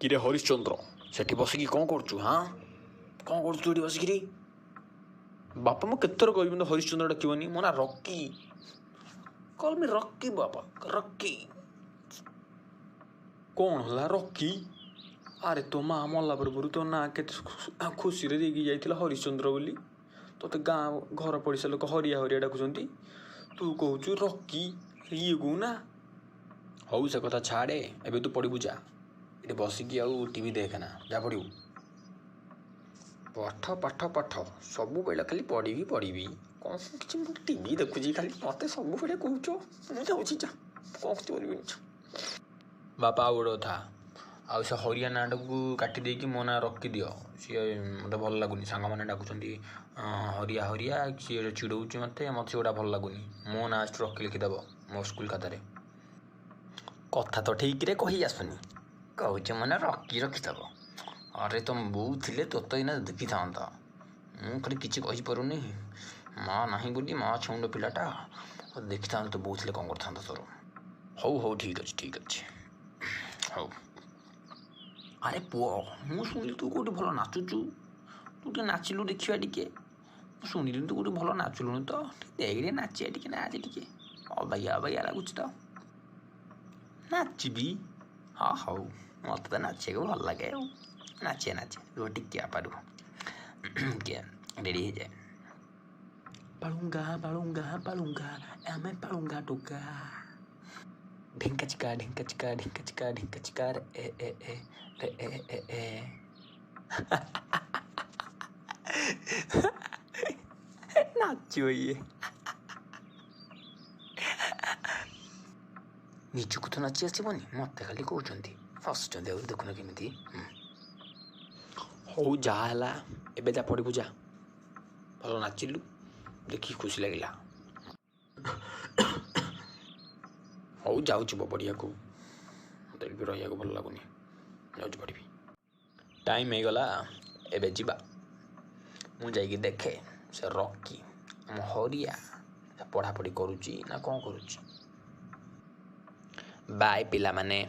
କିରେ ହରିଶ୍ଚନ୍ଦ୍ର, ସେଠି ବସିକି କ'ଣ କରୁଛୁ? ହଁ, କ'ଣ କରୁଛୁ ଏଠି ବସିକିରି? ବାପା, ମୁଁ କେତେଥର କହିବି ମୋତେ ହରିଶ୍ଚନ୍ଦ୍ର ଡାକିବନି। ମୋ ନାଁ ରକି। କଲ୍ ମି ରକି ବାପା, ରକି। କ'ଣ ହେଲା ରକି? ଆରେ ତୋ ମା ମଲା ପୂର୍ବରୁ ତୋ ନାଁ କେତେ ଖୁସିରେ ଦେଇକି ଯାଇଥିଲା ହରିଶ୍ଚନ୍ଦ୍ର ବୋଲି। ତୋତେ ଗାଁ ଘର ପଡ଼ିଶା ଲୋକ ହରିଆ ହରିଆ ଡାକୁଛନ୍ତି, ତୁ କହୁଛୁ ରକି। ଇଏ କହୁନା। ହଉ, ସେ କଥା ଛାଡ଼େ, ଏବେ ତୁ ପଢ଼ିବୁ ଯା। ଏଠି ବସିକି ଆଉ ଟିଭି ଦେଖେନା, ଯା ପଢ଼ିବୁ। ପାଠ ପାଠ ପାଠ, ସବୁବେଳେ ଖାଲି ପଢ଼ିବି ପଢ଼ିବି। କ'ଣ କିଛି ମୁଁ ଟିଭି ଦେଖୁଛି ଖାଲି ମୋତେ ସବୁବେଳେ କହୁଛ। ମୁଁ ଯାଉଛି, ଯା, କ'ଣ କିଛି କରିବିନି। ବାପା, ଆଉ ଗୋଟେ କଥା, ଆଉ ସେ ହରିଆ ନାଁଟାକୁ କାଟି ଦେଇକି ମୋ ନାଁ ରକି ଦିଅ। ସିଏ ମୋତେ ଭଲ ଲାଗୁନି। ସାଙ୍ଗମାନେ ଡାକୁଛନ୍ତି ହରିଆ ହରିଆ, ସିଏ ଚିଡ଼ଉଛି ମୋତେ। ମୋତେ ସେଗୁଡ଼ା ଭଲ ଲାଗୁନି। ମୋ ନାଁ ରକି ଲେଖିଦେବ ମୋ ସ୍କୁଲ ଖାତାରେ। କଥା ତ ଠିକରେ କହି ଆସୁନି, କହୁଛ ମାନେ ରକି ରଖିଦେବ। ଆରେ ତମ ବୋଉ ଥିଲେ ତୋତେ ଏଇନା ଦେଖିଥାନ୍ତା। ମୁଁ ଖାଲି କିଛି କହିପାରୁନି, ମା ନାହିଁ ବୋଲି। ମା ଛେଉଣ୍ଡ ପିଲାଟା, ଦେଖିଥାନ୍ତା ତୋ ବୋଉ ଥିଲେ କ'ଣ କରିଥାନ୍ତା ତୋର। ହଉ ହଉ, ଠିକ୍ ଅଛି, ଠିକ୍ ଅଛି, ହଉ। ଆରେ ପୁଅ, ମୁଁ ଶୁଣିଲି ତୁ କେଉଁଠି ଭଲ ନାଚୁଛୁ। ତୁ ଟିକେ ନାଚିଲୁ ଦେଖିବା ଟିକେ। ମୁଁ ଶୁଣିଲି ତୁ କେଉଁଠି ଭଲ ନାଚିଲୁଣି ତ, ଟିକେ ଦେଖ, ଟିକେ ନାଚିବା, ଟିକେ ନାଚ ଟିକେ। ଅବାଗିଆ ଅବାଗିଆ ଲାଗୁଛି ତ। ନାଚିବି? ହଁ ହଉ, ମୋତେ ତ ନାଚିବାକୁ ଭଲ ଲାଗେ ଆଉ। ନାଚିବା, ନାଚିବା। ରୁହ ଟିକେ ବାପା, ରୁହ ଟିକେ, ରେଡ଼ି ହେଇଯାଏ। ପାଳୁଙ୍ଗା ପାଳୁଙ୍ଗା ପାଳୁଙ୍ଗା, ଆମେ ପାଳୁଙ୍ଗା ଟୋକା। ଢିଙ୍କା ଚିକା ଢିଙ୍କା ଚିକା ଢିଙ୍କା ଚିକା ଢିଙ୍କା ଚିକା ରେ ଏ ଏ ଏ ରେ ଏ ଏ ଏ। ନାଚିବ ଇଏ, ନିଜକୁ ତ ନାଚି ଆସିବନି, ମୋତେ ଖାଲି କହୁଛନ୍ତି। ହସୁଛନ୍ତି ଆଉ, ଦେଖୁନ କେମିତି। ହଉ, ଯାହା ହେଲା, ଏବେ ଯା ପଢ଼ିବୁ ଯା। ଭଲ ନାଚିଲୁ, ଦେଖିକି ଖୁସି ଲାଗିଲା। ହଉ, ଯାଉଛି ପଢ଼ିବାକୁ। ମୋତେ ବି ରହିବାକୁ ଭଲ ଲାଗୁନି, ଯାଉଛି ପଢ଼ିବି। ଟାଇମ୍ ହେଇଗଲା, ଏବେ ଯିବା। ମୁଁ ଯାଇକି ଦେଖେ ସେ ରକି, ଆମ ହରିଆ ପଢ଼ାପଢ଼ି କରୁଛି ନା କ'ଣ କରୁଛି। ବାଏ ପିଲାମାନେ।